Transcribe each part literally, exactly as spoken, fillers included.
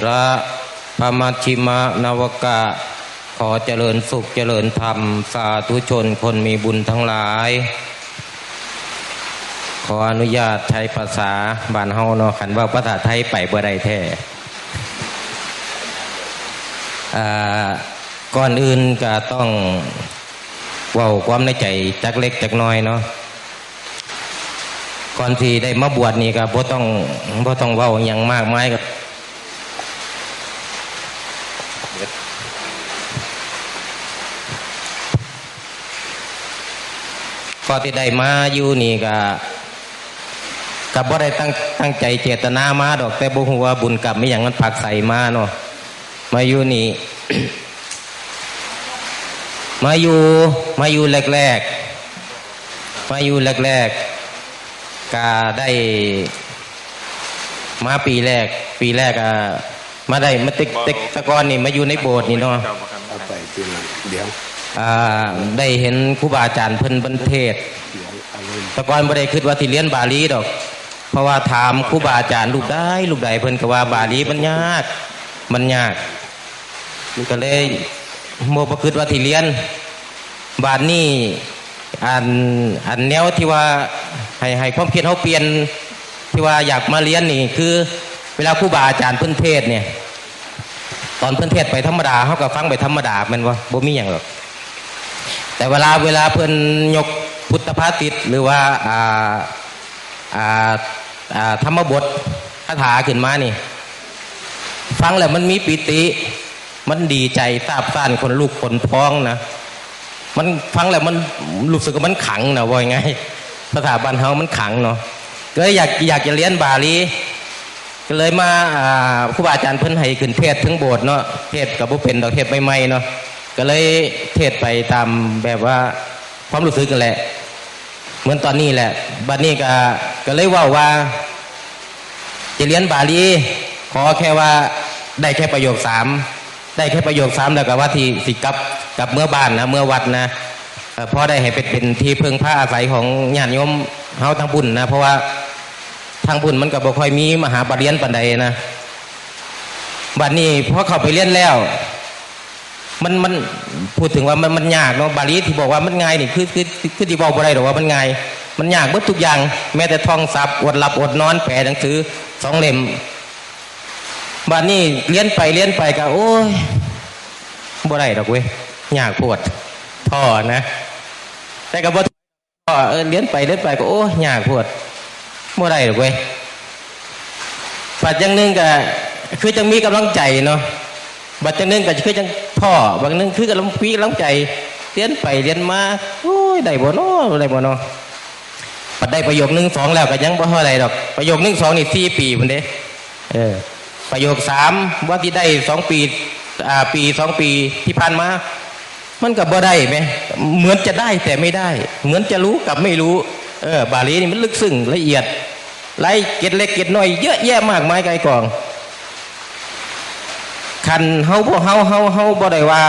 ระ พระมัชชิมะนวกะ ขอเจริญสุขเจริญธรรม สาธุชนคนมีบุญทั้งหลาย ขออนุญาตใช้ภาษาบ้านเฮาเนาะ คันเว้าภาษาไทยไปบ่ได้แท้ อ่า ก่อนอื่นก็ต้องเว้าความในใจจักเล็กจักน้อยเนาะ ก่อนที่ได้มาบวชนี่ก็บ่ต้อง บ่ต้องเว้าหยังมากมายครับ ก็ที่ได้มาอยู่นี่ก็ ก็บ่ได้ตั้ง ตั้งใจเจตนามาดอก แต่บ่ฮู้ว่าบุญกรรมอิหยังมันผลักไสมาเนาะ มาอยู่นี่ มาอยู่ มาอยู่แรกๆ มาอยู่แรกๆ ก็ได้ มาปีแรก ปีแรก อ่า มาได้ มาติกติกตะกอนนี่ มาอยู่ในโบสถ์นี่เนาะ เอาไปทีหลัง เดี๋ยว อ่า ได้เห็นครูบาอาจารย์เพิ่น เพิ่นเทศน์ เดี๋ยว เอาเลย ตะกอนบ่ได้คิดว่าสิเรียนบาลีดอก เพราะว่าถามครูบาอาจารย์รูปใด รูปใด เพิ่นก็ว่าบาลีมันยาก มันยาก มันก็เลยบ่ บ่คิดว่าสิเรียน บาดนี้ อัน อันแนวที่ว่าให้ ให้ความคิดเฮาเปลี่ยน ที่ว่าอยากมาเรียนนี่ คือเวลาครูบาอาจารย์เพิ่นเทศน์เนี่ย ตอนเพิ่นเทศน์ไปธรรมดา เฮาก็ฟังไปธรรมดา แม่นบ่ บ่มีหยังหรอก แต่เวลา เวลาเพิ่นยกพุทธภาษิต หรือว่า อ่า อ่า อ่า ธรรมบทคาถาขึ้นมานี่ ฟังแล้วมันมีปีติ มันดีใจซาบซ่านขนลุกขนพองนะ มันฟังแล้วมันรู้สึกว่ามันขลังนะ ว่าง่ายๆ ภาษาบ้านเฮามันขลังเนาะ ก็เลยอยาก อยากจะเรียนบาลี ก็เลยมา อ่า ครูบาอาจารย์เพิ่นให้ขึ้นเทศน์เทิงโบสถ์เนาะ เทศน์ก็บ่เป็นดอก เทศน์ใหม่ๆเนาะ ก็เลยเทศน์ไปตามแบบว่าความรู้สึกนั่นแหละ เหมือนตอนนี้แหละ บัดนี้ก็ ก็เลยเว้าว่า จะเรียนบาลี ขอแค่ว่าได้แค่ประโยคสาม ได้แค่ประโยคสาม แล้วก็ว่าที่สิกลับ กลับเมือบ้านนะ เมือวัดนะ เอ่อ พอได้ให้เป็น เป็นที่พึ่งพาอาศัยของญาติโยมเฮาทางพุ้นนะ เพราะว่าทางพุ้นมันก็บ่ค่อยมีมหาปรริญญาปานใดนะ บัดนี้พอเข้าไปเรียนแล้ว มัน มัน พูดถึงว่ามัน มันยากเนาะ บาลีที่บอกว่ามันง่ายนี่ คือ คือ คือที่บอกบ่ได้ดอกว่ามันง่าย มันยากเบิดทุกอย่าง แม้แต่ท่องศัพท์ อดหลับอดนอน แปลหนังสือสองเล่ม บัดนี้เรียนไปเรียนไปก็ โอ้ย บ่ได้ดอกเว้ย ยากโพด ท้อนะ แต่ก็บ่ท้อ เออ เรียนไปเรียนไปก็ โอ้ย ยากโพด บ่ได้ดอกเว้ย บัดอย่างหนึ่งก็คือจังมีกำลังใจเนาะ บัดอย่างหนึ่งก็คือจังท้อ บัดหนึ่งคือกำลังมีกำลังใจ เรียนไปเรียนมา โอ้ย ได้บ่น้อ ได้บ่น้อ บัดได้ประโยคหนึ่งสองแล้วก็ยังบ่เท่าใดดอก ประโยคหนึ่งสองนี่สี่ปีพุ้นเด้ เออ ประโยคสามว่าที่ได้สองปี อ่า ปีสองปีที่ผ่านมา มันก็บ่ได้แหม เหมือนจะได้แต่ไม่ได้ เหมือนจะรู้กับไม่รู้ เออ บาลีนี่มันลึกซึ้งละเอียด รายละเอียดเล็กเอียดน้อยเยอะแยะมากมายไก่กอง คันเฮาบ่ เฮา เฮา เฮาบ่ได้ว่า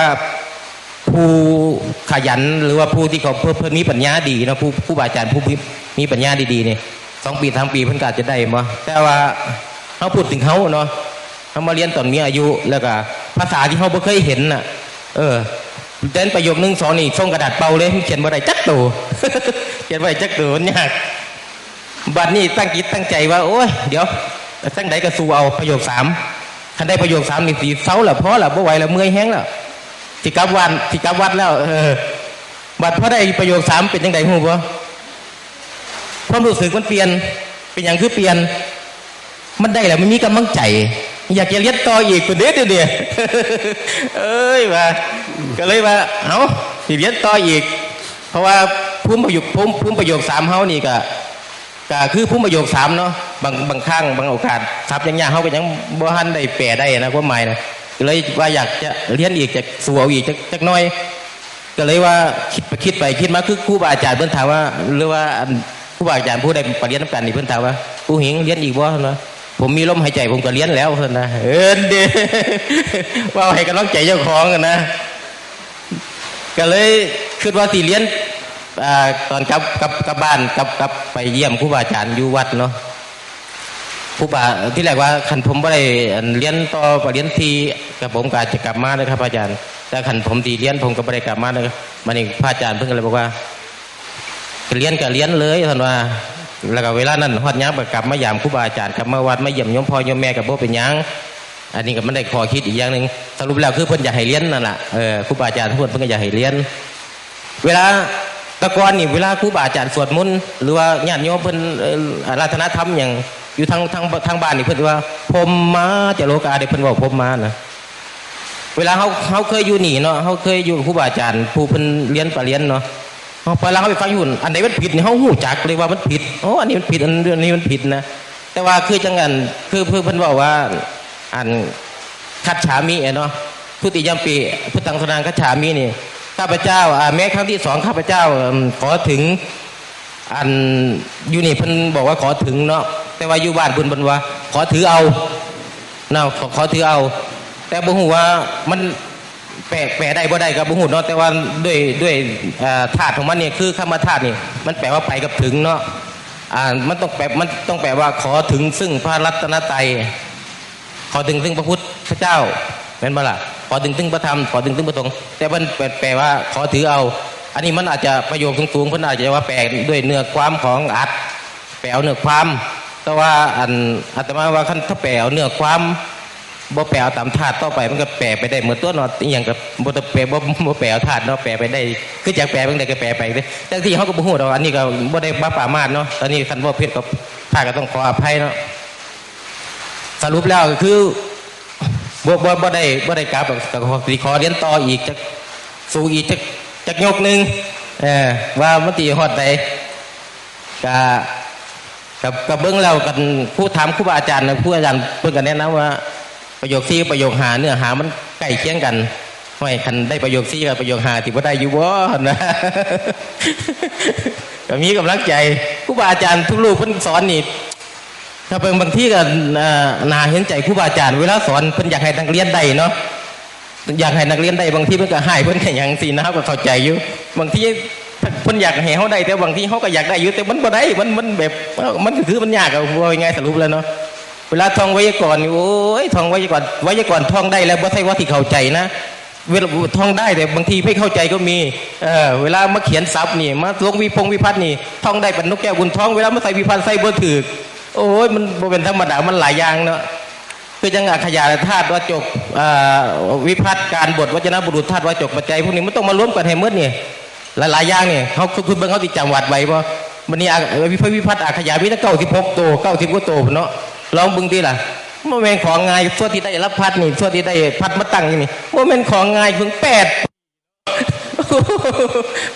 ผู้ขยันหรือว่าผู้ที่เขาเพิ่น เพิ่นมีปัญญาดีเนาะ ผู้ ครูบาอาจารย์ผู้มี มีปัญญาดีๆนี่ สองปีสามปีเพิ่นก็อาจจะได้บ่ แต่ว่าเฮาพูดถึงเฮาเนาะ เฮามาเรียนตอนมีอายุ แล้วก็ภาษาที่เฮาบ่เคยเห็นน่ะ เออ แต่ประโยคหนึ่งสองนี่ส่งกระดาษเปล่าเลย มันเขียนบ่ได้จักโต เขียนบ่ได้จักโต มันยาก บัดนี้ตั้งจิตตั้งใจว่า โอ้ย เดี๋ยว จั่งใดก็สู้เอาประโยคสาม คันได้ประโยคสามนี่สิเซาแล้ว พอแล้ว บ่ไหวแล้ว เมื่อยแฮงแล้ว สิกลับบ้าน สิกลับวัดแล้ว เออ บัดพอได้ประโยคสามเป็นจั่งใดฮู้บ่ ความรู้สึกมันเปลี่ยน เป็นหยังคือเปลี่ยน มันได้แล้วมันมีกำลังใจ อยากจะเรียนต่ออีกพุ้นเด้ เดี๋ยวนี้ เอ้ย ว่า ก็เลยว่า เอ้า สิเรียนต่ออีก เพราะว่าภูมิประโยค ภูมิ ภูมิประโยคสามเฮานี่ก็ ก็คือภูมิประโยคสามเนาะ บาง บางครั้ง บางโอกาส ศัพท์ยากๆ เฮาก็ยังบ่ทันได้แปลได้นะ ความหมายนะ ก็เลยว่าอยากจะเรียนอีก จะสู้เอาอีกจัก จักหน่อย ก็เลยว่าคิดไปคิดไปคิดมา คือครูบาอาจารย์เพิ่นถามว่า หรือว่าอันครูบาอาจารย์ผู้ใดไปเรียนนำกันนี่ เพิ่นถามว่า "ปู่หิงเรียนอีกบ่?" เพิ่นว่า "ผมมีลมหายใจผมก็เรียนแล้ว" เพิ่นนะ เอิ้นเด้ เว้าให้กำลังใจเจ้าของกันนะ ก็เลยคิดว่าสิเรียน อ่า ตอนกลับ กลับ กลับบ้าน กลับ กลับไปเยี่ยมครูบาอาจารย์อยู่วัดเนาะ ครูบา ที่แรกว่าคันผมบ่ได้อันเรียนต่อปริญญาตรี กับผมก็อาจจะกลับมานะครับอาจารย์ แต่คันผมสิเรียนผมก็บ่ได้กลับมานะครับ บัดนี้พระอาจารย์เพิ่นก็เลยบอกว่า ก็เรียนก็เรียนเลยท่านว่า แล้วก็เวลานั้นฮอดยามก็กลับมายามครูบาอาจารย์ กลับมาวัดมาเยี่ยมโยมพ่อโยมแม่ก็บ่เป็นหยัง อันนี้ก็มันได้ข้อคิดอีกอย่างหนึ่ง สรุปแล้วคือเพิ่นอยากให้เรียนนั่นล่ะ เออ ครูบาอาจารย์เพิ่น เพิ่นก็อยากให้เรียน เวลา แต่ก่อนนี่เวลาครูบาอาจารย์สวดมนต์ หรือว่าญาติโยมเพิ่น เอ่อ อาราธนาธรรมหยัง อยู่ทาง ทาง ทางบ้านนี่เพิ่นว่า พรหมมาจาโลกา เด้ เพิ่นเว้าพรหมมานะ เวลาเฮา เฮาเคยอยู่นี่เนาะ เฮาเคยอยู่กับครูบาอาจารย์ผู้เพิ่นเรียนปริญญาเนาะ เฮา พอเวลาเฮาไปฟังอยู่ อันใดมันผิดนี่เฮาฮู้จักเลยว่ามันผิด โอ้ อันนี้มันผิด อันนี้มันผิดนะ แต่ว่าคือจังอัน คือ คือเพิ่นเว้าว่า อัน คัจฉามิอะเนาะ ทุติยัมปิ พุทธัง สรณัง คัจฉามิ นี่ ข้าพเจ้า อ่า แม้ครั้งที่สอง ข้าพเจ้า อืม ขอถึง อัน อยู่นี่เพิ่นบอกว่าขอถึงเนาะ แต่ว่าอยู่บ้านเพิ่น เพิ่นว่าขอถือเอา นะ ขอ ขอถือเอา แต่บ่ฮู้ว่ามันแปล แปลได้บ่ได้ก็บ่ฮู้เนาะ แต่ว่าด้วย ด้วย เอ่อ ธาตุของมันนี่ คือคำว่าธาตุนี่ มันแปลว่าไปกับถึงเนาะ อ่า มันต้องแปล มันต้องแปลว่าขอถึงซึ่งพระรัตนตรัย ขอถึงซึ่งพระพุทธเจ้า แม่นบ่ล่ะ ขอถึงซึ่งพระธรรม ขอถึงซึ่งพระสงฆ์ แต่มันแปล แปลว่าขอถือเอา อันนี้มันอาจจะประโยคสูงๆ เพิ่นอาจจะว่าแปลด้วยเนื้อความของอัตถ์ แปลเอาเนื้อความ แต่ว่าอันอาตมาว่าคันถ้าแปลเอาเนื้อความ บ่แปลเอาตามธาตุต่อไป มันก็แปลไปได้หมดตั๊วเนาะ อีหยังก็บ่ต้องแปล บ่ บ่แปลเอาธาตุเนาะ แปลไปได้ คืออยากแปลจั่งใดก็แปลไปเด้ แต่ที่เฮาก็บ่ฮู้ดอก อันนี้ก็บ่ได้มาปรามาสเนาะ ตอนนี้คันเว้าผิดก็ พระก็ต้องขออภัยเนาะ สรุปแล้วก็คือ บ่ บ่ บ่ได้ บ่ได้กลับ ก็ขอ สิขอเรียนต่ออีกจัก สู้อีกจัก จักยกหนึ่ง เออ ว่ามันสิฮอดใด กะ กะ กะเบิ่งแล้วกัน ครูถามครูบาอาจารย์นะ ครูอาจารย์เพิ่นก็แนะนำว่า ประโยคสี่ ประโยคห้า เนื้อหามันใกล้เคียงกัน ห้วย คันได้ประโยคสี่กับประโยคห้า สิบ่ได้อยู่บ่ นะ ก็มีกำลังใจ ครูบาอาจารย์ทุกรูปเพิ่นสอนนี่ ถ้าเป็นบางทีก็ เอ่อ น่าเห็นใจครูบาอาจารย์ เวลาสอนเพิ่นอยากให้นักเรียนได้เนาะ อยากให้นักเรียนได้ บางทีเพิ่นก็ฮ้าย เพิ่นก็หยังซี้นะ เฮาก็เข้าใจอยู่ บางทีเพิ่นอยากให้เฮาได้ แต่บางทีเฮาก็อยากได้อยู่ แต่มันบ่ได้ มัน มันแบบ เอ้า มันก็คือมันยากอะ เว้าง่ายๆ สรุปแล้วเนาะ เวลาท่องไวยากรณ์นี่ โอ้ย ท่องไวยากรณ์ ไวยากรณ์ท่องได้แล้ว บ่ใช่ว่าสิเข้าใจนะ เวลาท่องได้ แต่บางทีไม่เข้าใจก็มี เออ เวลามาเขียนศัพท์นี่ มาลงวิพงวิพัฒน์นี่ ท่องได้ปานนกแก้วบุญทอง เวลามาใส่วิพัฒน์ใส่บ่ถืก โอ้ย มันบ่เป็นธรรมดา มันหลายอย่างเนาะ คือจั่งอักขยาธาตุว่าจบ เอ่อ วิพัฒน์ การบท วัจนบุรุษ ธาตุว่าจบ ปัจจัย พวกนี้มันต้องมารวมกันให้หมดนี่ หลายๆ อย่างนี่ เฮาคือเบิ่งเฮาสิจำวัดไหวบ่ บัดนี้ อ่ะ เอ่อ วิพวิพัฒน์ อักขยา มีตั้งเก้าสิบหกโต เก้าสิบกว่าโตพุ้นเนาะ ลองเบิ่งติล่ะ บ่แม่นของง่าย ส่วนที่ได้รับพัฒน์นี่ ส่วนที่ได้พัฒน์มาตั้งอยู่นี่ บ่แม่นของง่าย เพิ่งแปด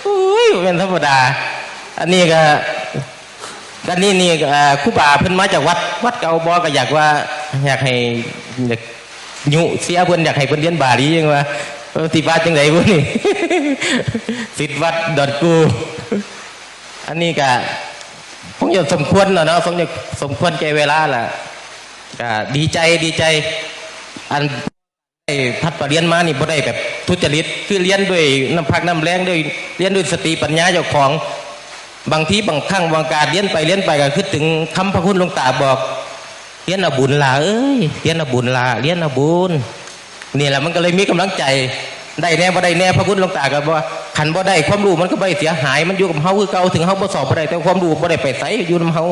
โอ้ย บ่แม่นธรรมดา อันนี้ก็ อันนี้นี่ เอ่อ ครูบาเพิ่นมาจากวัด วัดเก่าบ่ ก็อยากว่า อยากให้ อยากยุเสียเพิ่น อยากให้เพิ่นเรียนบาลีจั่งว่า เออ สิว่าจั่งใดบุนี่ ศิษย์วัดดอนกู อันนี้ก็คงจะสมควรแล้วเนาะ คงจะสมควรแก่เวลาล่ะ ก็ดีใจ ดีใจ อัน ได้พัฒน์ปริญญามานี่บ่ได้แบบทุจริต คือเรียนด้วยน้ำพักน้ำแรง ด้วย เรียนด้วยสติปัญญาเจ้าของ บางทีบางครั้งบางโอกาสเรียนไปเรียนไปก็คิดถึงคำพระคุณหลวงตาบอก เรียนเอาบุญล่ะเอ้ย เรียนเอาบุญล่ะ เรียนเอาบุญ นี่แหละมันก็เลยมีกำลังใจ ได้แน่บ่ได้แน่ พระคุณหลวงตาก็บอกว่า คันบ่ได้ความรู้มันก็บ่ได้เสียหาย มันอยู่กับเฮาคือเก่า ถึงเฮาบ่สอบบ่ได้ แต่ความรู้บ่ได้ไปไส อยู่นำเฮา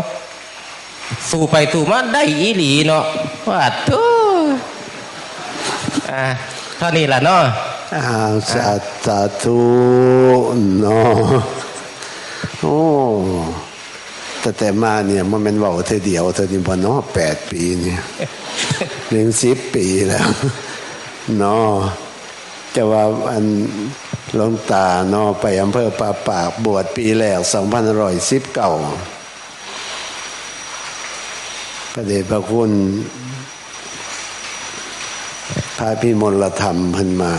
สู้ไปสู้มาได้อีหลีเนาะ ว่าโธ่ อ่า เท่านี้ล่ะเนาะ อ่า สา สาธุเนาะ โอ้ ตั้งแต่มาเนี่ย บ่แม่นเว้าเทื่อเดียวเท่านี้บ่เนาะ แปดปีเนี่ย ถึงสิบปีแล้ว เนาะ แต่ว่าอันหลวงตาเนาะ ไปอำเภอป่าปาก บวชปีแรก สองพันห้าร้อยสิบเก้า พระเดชพระคุณ พระพิมลธรรมเพิ่นมา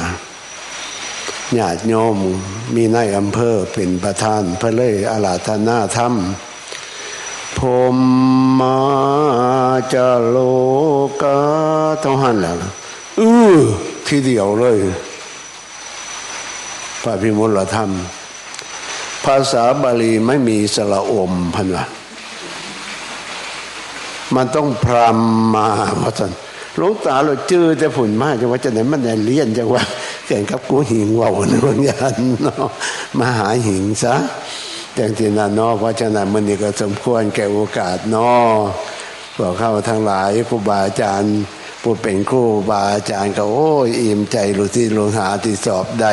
ญาติโยมมีนายอำเภอเป็นประธาน เพิ่นเลยอาราธนาธรรม พรหมมาจาโลกา เท่าหั้นแหละ อื้อ ทีเดียวเลย พระพิมลธรรม ภาษาบาลีไม่มีสระอม พันว่า มันต้องพรำมา ว่าซั่น หลวงตาเราจื้อแต่พุ้นมา จั่งว่าจั่งใด๋ มันได้เรียน จั่งว่า แข่งกับกูหิงเว้า นะ บางอย่างเนาะ มาหาหิงซะ จั่งซี้นะเนาะ เพราะฉะนั้นมื้อนี้ก็สมควรแก่โอกาสเนาะ พวกเฮาทั้งหลาย ครูบาอาจารย์ ผู้เป็นครูบาอาจารย์ก็ โอ้ย อิ่มใจลูกศิษย์ลูกหาที่สอบได้